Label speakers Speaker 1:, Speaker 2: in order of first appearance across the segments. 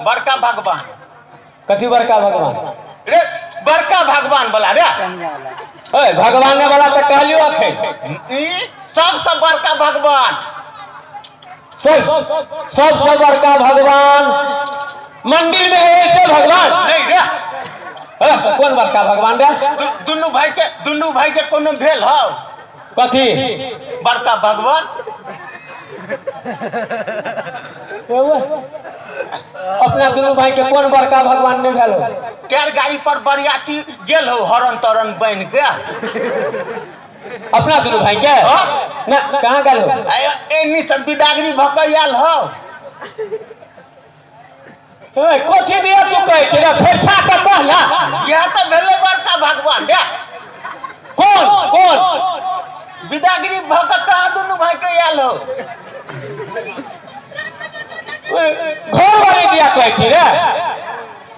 Speaker 1: बड़का भगवान।
Speaker 2: कथी बड़का भगवान?
Speaker 1: रे बड़का भगवान वाला रे।
Speaker 2: ए भगवान वाला तऽ कहलियो अखन।
Speaker 1: ई सबसे बड़का भगवान।
Speaker 2: सब सबसे बड़का भगवान मंदिर में है ऐसे भगवान?
Speaker 1: नहीं रे।
Speaker 2: ए, तऽ कोन बड़का भगवान रे?
Speaker 1: दुनू भाई के कोनो भेल हौ?
Speaker 2: कथी?
Speaker 1: बड़का भगवान।
Speaker 2: अपना दुनू भाई के कोन बड़का भगवान नहीं भेल हो?
Speaker 1: टायर गाड़ी पर बरियाती गेल हो हरन तरन बन के।
Speaker 2: अपना दुनू भाई के?
Speaker 1: हाँ।
Speaker 2: ना, कहाँ गेल हो?
Speaker 1: एनी सब बिदागरी भऽ के आयल हो।
Speaker 2: ए, कथी दिया तू कहै छी रे? फेर छा के कह ना।
Speaker 1: इएह तऽ भेलै बड़का भगवान रे।
Speaker 2: कोन कोन?
Speaker 1: बिदागरी भऽ के कहाँ दुनू भाई के आयल हो?
Speaker 2: घर वाली दिया कहै छी रे?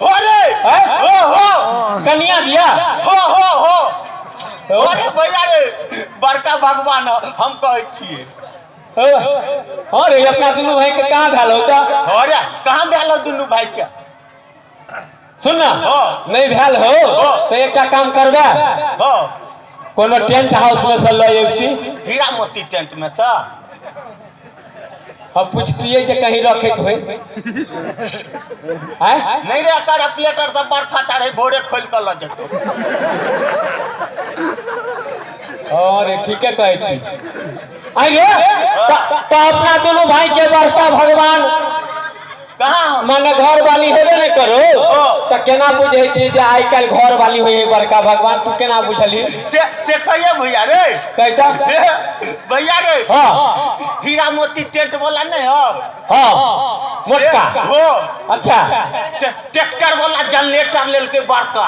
Speaker 1: हो रे।
Speaker 2: हैं?
Speaker 1: हो हो।
Speaker 2: कनिया दिया?
Speaker 1: हो हो हो। अरे भैया रे, बड़का भगवान हम कहै छियै।
Speaker 2: हाँ रे, अपना दुनू भाई के कहाँ भेल हो तऽ?
Speaker 1: अरे कहाँ भेल हो दुनू भाई के?
Speaker 2: सुन ना।
Speaker 1: हाँ।
Speaker 2: नहीं भेल हो
Speaker 1: हाँ।
Speaker 2: तो एकटा काम करबे।
Speaker 1: हो।
Speaker 2: कोनो टेंट हाउस में से लऽ अबती।
Speaker 1: हीरा मोती टेंट में से?
Speaker 2: हम पूछतियै जे कहीं रखैत होय। आँय?
Speaker 1: नहीं रे, एकर प्लेटर सब बरखा चढ़े भोरे खोलि कऽ लऽ जेतौ।
Speaker 2: हाँ रे, ठीके कहै छी। आँय रे, तऽ अपना दुनू भाई के बड़का भगवान
Speaker 1: कहाँ हम?
Speaker 2: माने घर वाली हेबे नहीं करो।
Speaker 1: हाँ।
Speaker 2: तऽ केना बुझै छी जे आइ काल्हि घर वाली होइ है बड़का भगवान? तू केना बुझली?
Speaker 1: से कहिए भैया रे।
Speaker 2: कहता।
Speaker 1: हे, भैया रे।
Speaker 2: हाँ।
Speaker 1: हीरा मोती टेंट वाला नहीं हो?
Speaker 2: हाँ, मोटका।
Speaker 1: हो।
Speaker 2: अच्छा।
Speaker 1: से ट्रैक्टर वाला जनरेटर लेलकै बड़का।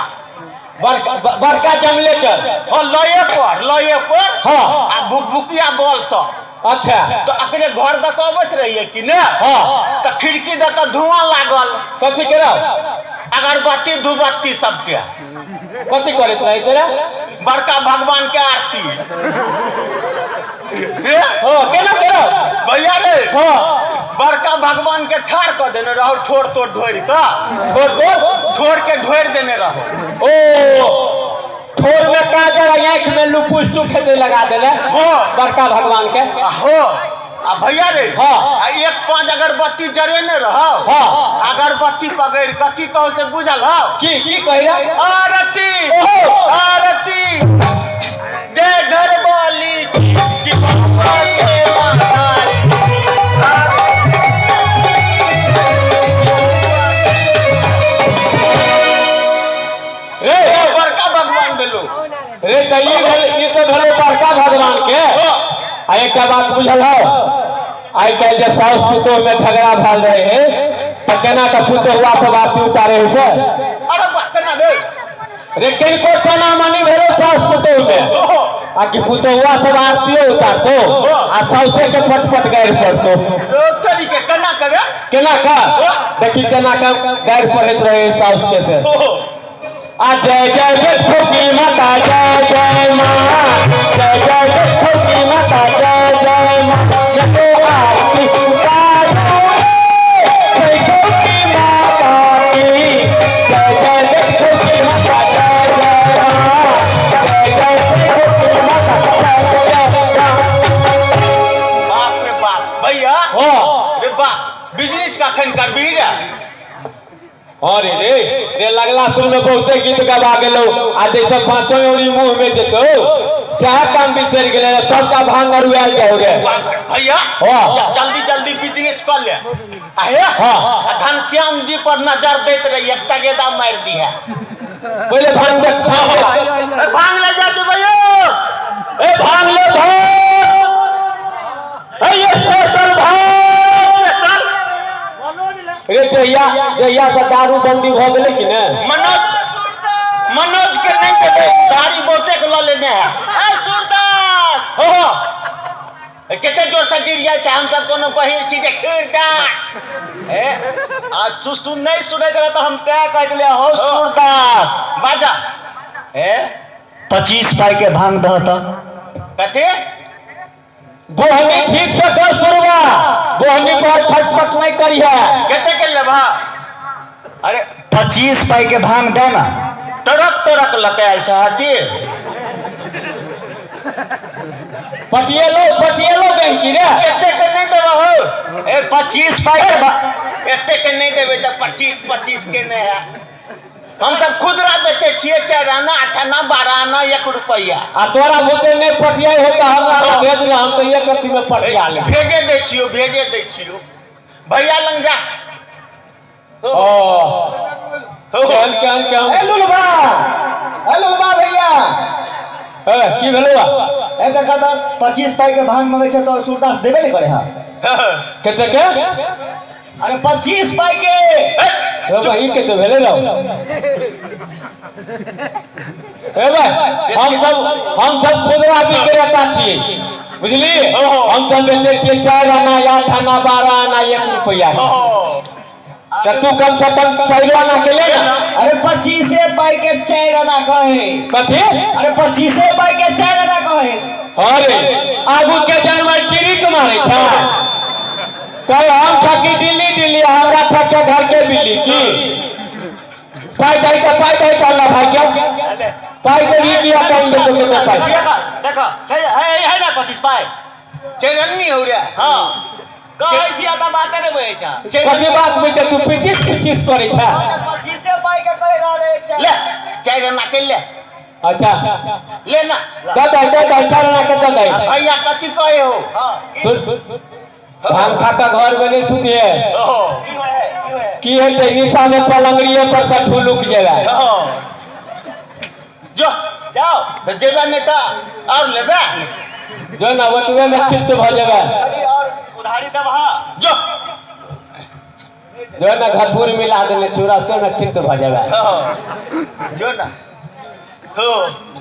Speaker 2: बड़का बड़का जनरेटर?
Speaker 1: हो, लये पर, लये पर।
Speaker 2: हाँ।
Speaker 1: आ भुकभुकिया बॉल सब।
Speaker 2: अच्छा।
Speaker 1: तऽ अकरे घर दऽ कऽ अबैत रहियै कि ने?
Speaker 2: हाँ।
Speaker 1: तऽ खिड़की दऽ कऽ धुआं लागल।
Speaker 2: कथी करब?
Speaker 1: अगरबत्ती धूपबत्ती सबके।
Speaker 2: कथी करैत रहै छै रे?
Speaker 1: बड़का भगवान के आरती हे।
Speaker 2: हाँ, केना करब?
Speaker 1: भैया रे।
Speaker 2: हाँ।
Speaker 1: बड़का भगवान के ठाढ़ कऽ देने रहो ठोर तोर ढोरि कऽ।
Speaker 2: ठोर तोर?
Speaker 1: ठोर के ढोरि देने रहो।
Speaker 2: ओ, ठोर में काजर आ आँखि में लुपुस्टू खेते लगा देले?
Speaker 1: हाँ।
Speaker 2: बड़का भगवान के?
Speaker 1: आ हो, आ भैया रे।
Speaker 2: हाँ।
Speaker 1: आ एक पांच अगरबत्ती जरेने रहो।
Speaker 2: हाँ।
Speaker 1: अगरबत्ती पकड़ कऽ की कहू से बुझल हौ?
Speaker 2: की की कहि रहे?
Speaker 1: आरती।
Speaker 2: ओहो।
Speaker 1: आरती जय घर वाली की बउआ के महतारी।
Speaker 2: रे।
Speaker 1: ए, बड़का भगवान भेलो।
Speaker 2: रे, तऽ ई भेल, ई तऽ भेलो बड़का भगवान के। आ एकटा बात बुझल हौ? आइ काल्हि जे साउस पुतोह में झगड़ा भेल रहे है तऽ केना के पुतोहुआ सब आरती उतारे है से?
Speaker 1: अरे बा, केना रे?
Speaker 2: रे, किनको टना मनी भेलो साउस पुतोह में।
Speaker 1: ओहो।
Speaker 2: आ कि पुतोहुआ सब आरतियो उतारतो आ साउसे के फटफट गारि पड़तो।
Speaker 1: तोरी के, केना करे?
Speaker 2: केना का देखी, केना का गारि पढ़ैत रहे साउस के से।
Speaker 1: ओहो।
Speaker 2: आ जय जय विठ्ठल की माता, जय जय माँ, जय जय विठ्ठल की माता, जय जय माँ, जको आरती उतारो रे, विठ्ठल की माता की। जय जय विठ्ठल की माता, जय जय माँ, जय जय विठ्ठल की माता, जय जय माँ।
Speaker 1: बाप रे बाप, भैया।
Speaker 2: हाँ।
Speaker 1: रे बाप, बिजनेस कखन करबही रे?
Speaker 2: हाँ रे रे रे, लगला सुन में बहुते गीत गवा गेलो आ जैसे पांचों उरी मुंह में जेतो सएह काम बिसरि गेलै रे, सबटा भांग अरुआयल जाओ गे।
Speaker 1: बाप रे, भैया।
Speaker 2: हाँ।
Speaker 1: जल्दी जल्दी बिजनेस कर ले आ हे।
Speaker 2: हाँ।
Speaker 1: आ घनश्याम जी पर नजर दैत रही, एक तगेदा मारि दी है।
Speaker 2: पहिले भांग दे, भांग दे।
Speaker 1: ए, भांग ले जा दे भैया।
Speaker 2: ए, भांग ले, भांग, ए स्पेशल भांग।
Speaker 1: स्पेशल।
Speaker 2: रे, जहिया जहिया से दारू बंदी भऽ गेलै कि ने?
Speaker 1: मनोज, मनोज के नहीं देबै, दाढ़ी बहुते के लऽ लेने है। ए सूरदास
Speaker 2: हो हो।
Speaker 1: ए, कते जोर से गिर जाइ छै, हम सब कोनो बहिर छी जे खिरदास। ए।
Speaker 3: आ तू सुन, नहीं सुनै छलै तऽ हम तैं कहै छलियै हौ सूरदास।
Speaker 1: बाजा।
Speaker 3: ए, 25 पाई के भांग दह तऽ।
Speaker 1: कथी?
Speaker 2: बोहनी ठीक से कर सुरवा, बोहनी पर खटपट नहीं करिहे।
Speaker 1: कते के लेबा?
Speaker 3: अरे 25 पाई के भांग दे ना।
Speaker 1: टरक टरक लकायल छ की?
Speaker 2: पटिएलो पटिएलो गई की रे?
Speaker 1: एते के नहीं देबा हो।
Speaker 3: ए 25 पाई के
Speaker 1: एते के नहीं देबे त 25 25 के नहीं है। हम सब खुदरा बेचे छियै, 4 आना 8 आना 12 आना 1 रुपैया।
Speaker 2: आ तोरा बुते नहीं पटियाई हो त हमरा लग भेज ना, हम तो एक अथी में पटिया ले।
Speaker 1: भेजे दै छियो, भेजे दै छियो, भैया लंग जा।
Speaker 2: ओ केहन केहन केहन।
Speaker 3: ए लुलबा, ए लुलबा भैया।
Speaker 2: ए की भेलौ?
Speaker 3: ए देखा त 25 पाई के भांग मंगै छै त सूरदास देबे नहीं करे। हां
Speaker 2: कते के?
Speaker 3: अरे 25 पाई के।
Speaker 2: ए भाई कते भेलै रौ? ए भाई हम सब खुदरा विक्रेता छियै, बुझलियै? हम सब बेचै छियै 4 आना 8 आना 12 आना 1 रुपैया। त तू कम से कम 4 आना के ले ना।
Speaker 3: अरे 25 पाई के 4 आना कहे।
Speaker 2: कथी?
Speaker 3: अरे 25 पाई के 4 आना कहे।
Speaker 2: अरे आगू के जानवर चिड़ी के मारे था कल, हम ठकी दिल्ली दिल्ली, हमरा ठक के घर के बिल्ली की। पाई दे के, पाई दे के हमरा भाई के पाई दे भी किया कहीं तो के पाई।
Speaker 3: देखा देखा छै है है ना 25 पाई।
Speaker 1: चरन्नी हो रे।
Speaker 3: हां कहै छी त बाते नै बुझै छ।
Speaker 2: कथी बात बुझते तू? 25 25 करै छा।
Speaker 3: 25 पाई के कहि रहल है।
Speaker 1: ले 4 आना के ले।
Speaker 2: अच्छा
Speaker 1: ले ना।
Speaker 2: दे दे दे दे, 4 आना के दे दे।
Speaker 1: भैया कथी कहे हो?
Speaker 3: हां
Speaker 2: सुन, भांग खा के घर में नहीं सुतिए।
Speaker 1: ओहो
Speaker 3: की होय है, की होय है?
Speaker 2: की हेतै, नीचा में पलंगड़िए पर से ठुलुक जेबै।
Speaker 1: ओहो जो
Speaker 3: जाओ
Speaker 1: त जेबे नहीं त और लेबे।
Speaker 2: जो ना ओतबे में चित्त भऽ जेबै।
Speaker 3: अरे और उधारी देबहा।
Speaker 1: जो
Speaker 2: जो ना घथुर मिला देने चुरस्ते में चित्त भऽ जेबै।
Speaker 1: जो ना हो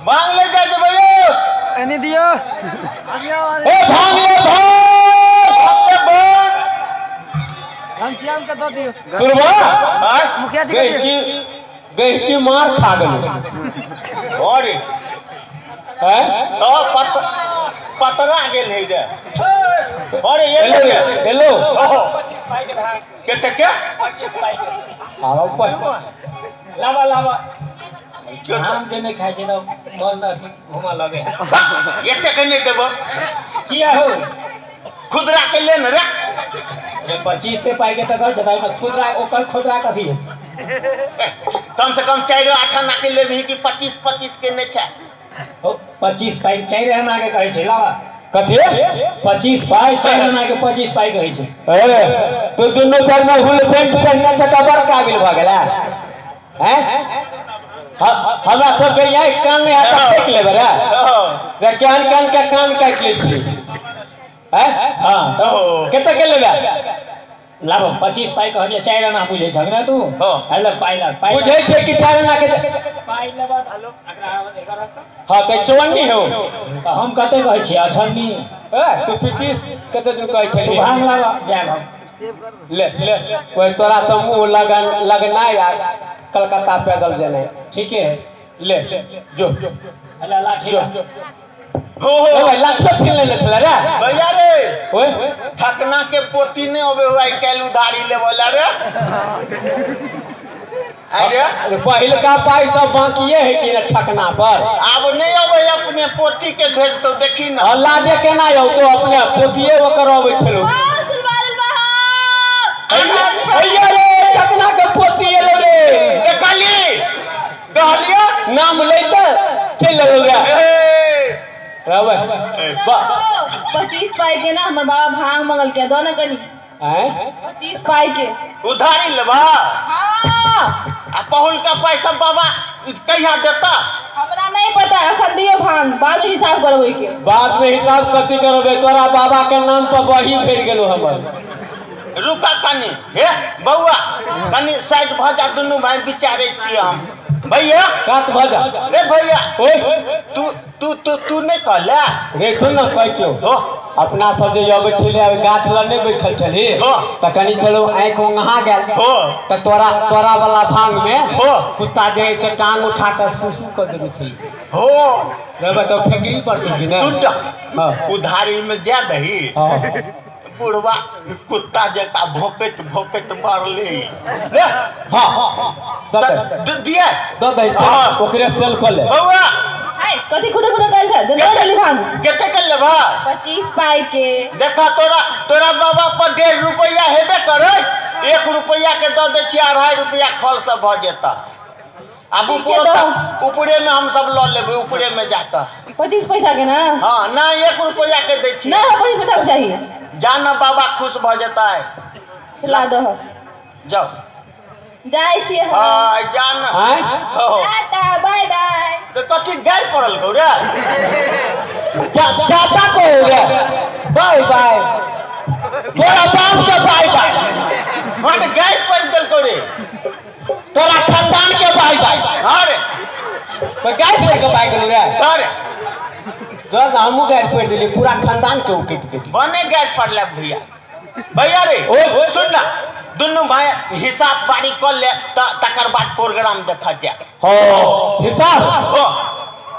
Speaker 1: मांग ले जा जेबै यो।
Speaker 4: एने दियो।
Speaker 2: ए भांग ले भांग।
Speaker 1: मांग ले भांग।
Speaker 4: घनश्याम के दऽ दियो।
Speaker 2: सुनबा
Speaker 1: आय
Speaker 4: मुखिया जी के दियो।
Speaker 2: गहकी गहकी मार खा गेलै।
Speaker 1: अरे
Speaker 2: हैं?
Speaker 1: तो पतरा गेल है रे। अरे ये
Speaker 2: हेलो रे, हेलो।
Speaker 1: ओहो
Speaker 3: 25 पाई के भांग।
Speaker 1: कते के?
Speaker 3: 25 पाई के।
Speaker 2: आरो पर
Speaker 4: लावा लावा।
Speaker 1: जो
Speaker 4: आम जे नहि खाइ छै तऽ मन अथी घूमऽ लगे है।
Speaker 1: एते के नहीं देबो।
Speaker 4: किया हो?
Speaker 1: खुदरा के ले न रे।
Speaker 4: अरे 25 से पाई के तऽ कहै छै तऽ एहिमे खुदरा ओकर खुदरा कथी है?
Speaker 1: कम से कम 4 8 आना के लेबही कि 25 25 के नहीं छै?
Speaker 4: हो 25 पाई 4 आना के कहै छै लावा।
Speaker 2: कथी?
Speaker 4: 25 पाई 4 आना के 25 पाई कहै छै।
Speaker 2: अरे तू दुनू पैर में हुल पेंट पहिनने छै तऽ बड़ काबिल भऽ गेला हैं? हमरा सबके यहाँ कान नहि हाथ फेंक लेबै रे। रे केहन केहन के कान काटि लै छी हैं?
Speaker 4: हाँ तऽ
Speaker 2: कते के लेबै?
Speaker 4: लाबो 25 पाई कहलियै 4 आना बुझै छह ने तू?
Speaker 1: हाँ।
Speaker 4: हेलो पाई ला पाई ला।
Speaker 2: बुझै छै कि 4 आना के।
Speaker 4: पाई लेबा हेलो एकरा एकर रख।
Speaker 2: हाँ तऽ 54 हो।
Speaker 4: तऽ हम कते कहै छियै अठन्नी।
Speaker 2: ए तू 25 कते दिन कहै
Speaker 4: तू
Speaker 2: छली?
Speaker 4: भांग लाबा जायब हम।
Speaker 2: ले ले ओहि तोरा से मुँह लगन लगनाइ आ कलकत्ता पैदल जेनाइ।
Speaker 4: ठीके है।
Speaker 2: ले जो।
Speaker 4: हेलो लाठी ला।
Speaker 1: हो हो
Speaker 2: ए भाई लाठियो छीन लेने छलै रे।
Speaker 1: भैया रे
Speaker 2: ओए
Speaker 1: ठकना के पोती नहीं अबे हुआ काल्हि उधारी लेबो ला रे। अरे
Speaker 2: अरे पहिलका पाइ सब बाकिए है कि ने ठकना पर?
Speaker 1: आब नहीं अबे, अपने पोती के भेजतो देखी ना।
Speaker 2: आ लाजे केना औतो, अपने पोतिए ओकर अबै छलौ। भैया रे ठकना के पोती एलो रे।
Speaker 1: देखली कहलियो
Speaker 2: नाम लैते चलि एलो रे।
Speaker 1: ए,
Speaker 2: रहबै
Speaker 5: 25 पाई के ना हमर बाबा भांग मंगलकै, दो ना कनी।
Speaker 2: आँय?
Speaker 5: 25 पाई के।
Speaker 1: उधारी लेबा?
Speaker 5: हाँ।
Speaker 1: आ पहुलका पैसा बाबा कहिया देता?
Speaker 5: हमरा नहीं पता, अखन दियो भांग, बाद में हिसाब करबै के।
Speaker 2: बाद में हिसाब कथी करबै? तोरा बाबा के नाम पर बही फेर गेलो हमर।
Speaker 1: रुका कनी, हे बौआ कनी साइड भऽ जा, दुनू भाई विचारै छियै हम। भैया
Speaker 2: कात भऽ जा।
Speaker 1: रे भैया,
Speaker 2: ओए
Speaker 1: तू तू तू तू नहीं कहले।
Speaker 2: रे सुन न, कहै छियौ,
Speaker 1: हो।
Speaker 2: अपना सब जे अबै छलियै, ओहि गाछ लग नहि बैठल छलही?
Speaker 1: हो।
Speaker 2: तऽ कनि छलौ आँखि ओंघा गेल।
Speaker 1: हो।
Speaker 2: तऽ तोरा तोरा वाला भांग मे
Speaker 1: हो।
Speaker 2: कुत्ता जे है से टांग उठा कऽ सुसु कऽ देने छली।
Speaker 1: हो।
Speaker 2: रे तऽ फेकही पड़तौ कि नहि?
Speaker 1: सुन।
Speaker 2: हाँ।
Speaker 1: उधारी में जा दही।
Speaker 2: हाँ।
Speaker 1: बुढ़वा कुत्ता जका भोकैत भोकैत मरले रे।
Speaker 2: हाँ, दऽ दे।
Speaker 1: दिया।
Speaker 2: दऽ दही से।
Speaker 1: हाँ।
Speaker 2: ओकरे सेल कऽ ले।
Speaker 1: बउआ।
Speaker 5: हाय, कथी खुदर खुदर करै छै? दे जल्दी भांग।
Speaker 1: कते के लेबा?
Speaker 5: 25 पाई के।
Speaker 1: देखा, तोरा तोरा बाबा पर 1.5 रुपया हेबे करे, 1 रुपया के दऽ दै छियै, 2.5 रुपया खल सब भऽ जेता। आब
Speaker 5: ठीक छै,
Speaker 1: ऊपर
Speaker 5: दऽ।
Speaker 1: ऊपरे में हम सब लऽ लेबै, ऊपरे में जाकऽ।
Speaker 5: 25 पैसा के ना?
Speaker 1: हाँ, ना, 1 रुपया के दै छियै।
Speaker 5: ना, 25 पैसा के चाहिए।
Speaker 1: जा ना, बाबा खुश भऽ जेतै।
Speaker 5: ला दो।
Speaker 1: जाओ।
Speaker 5: जाइ छियै हम।
Speaker 1: हाँ, जा ना।
Speaker 2: आँय?
Speaker 1: हो।
Speaker 5: टाटा, बाय बाय।
Speaker 1: रे, कथी गारि पड़ल गौ रे?
Speaker 2: जाता को हो गया बाय बाय, तोरा बाप के बाय बाय।
Speaker 1: हाँ, तऽ गारि पड़ि देलकौ रे।
Speaker 2: तोरा खानदान के बाय बाय।
Speaker 1: हाँ रे।
Speaker 2: तो गाय पड़ के बाय गेलू रे?
Speaker 1: हाँ रे।
Speaker 2: तोरा तऽ हमहूँ गारि पढ़ि देलियै, पूरा खानदान के उकटि देली।
Speaker 1: बने गारि पड़ल भैया। भैया रे।
Speaker 2: ओए।
Speaker 1: सुन ना, दुनू भाई हिसाब बारी कऽ ले, तऽ तकर बाद प्रोग्राम देखा जाए।
Speaker 2: हो, हिसाब।
Speaker 1: हो।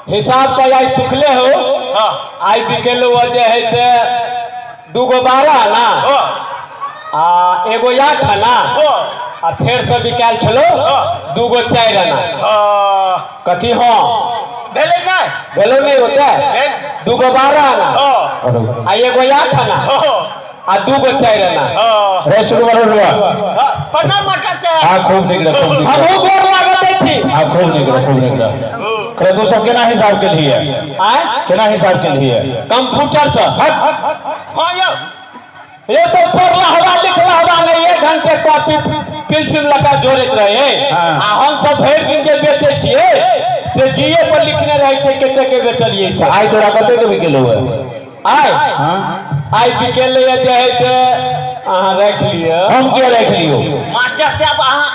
Speaker 2: हिसाब तऽ आइ सुखले हो।
Speaker 1: हाँ।
Speaker 2: आइ बिकेलो जे है से दूगो 12 आना
Speaker 1: हो।
Speaker 2: आ एगो 8 आना।
Speaker 1: हो।
Speaker 2: आ फेर से बिकायल छलो
Speaker 1: हाँ।
Speaker 2: दूगो 4 आना।
Speaker 1: हाँ।
Speaker 2: कथी हाँ?
Speaker 1: भेलै नहि?
Speaker 2: भेलो नहीं होता?
Speaker 1: भेल।
Speaker 2: दूगो 12 आना
Speaker 1: हो।
Speaker 2: आ एगो 8 आना
Speaker 1: हो।
Speaker 2: आ दूगो 4 आना।
Speaker 1: हो।
Speaker 6: रे शुरू करो रुआ।
Speaker 1: हाँ, प्रणाम मास्टर साहब।
Speaker 6: हाँ, खूब निकले, खूब निकले।
Speaker 2: हमहूँ गोर लागत छी।
Speaker 6: हाँ, खूब निकले, खूब निकले। करे तू सब केना हिसाब के लिए?
Speaker 2: आय?
Speaker 6: केना हिसाब के लिए?
Speaker 2: कंप्यूटर से।
Speaker 1: हाँ यौ।
Speaker 2: ये तो पढ़ला हवा लिखला हवा नहीं, एक घंटे कॉपी पेंसिल लगा जोड़ैत रहे।
Speaker 6: हाँ।
Speaker 2: आ हम सब भरि दिन जे बेचै छियै से जीए पर लिखने रहै छै कते के बेचलियै से।
Speaker 6: आइ तोरा कते के बिकेलो है?
Speaker 2: आइ?
Speaker 6: हाँ।
Speaker 2: आइ बिकेलै जे है से अहाँ राखि लिअ।
Speaker 6: हम किया राखि लियो?
Speaker 1: मास्टर साहब, अहाँ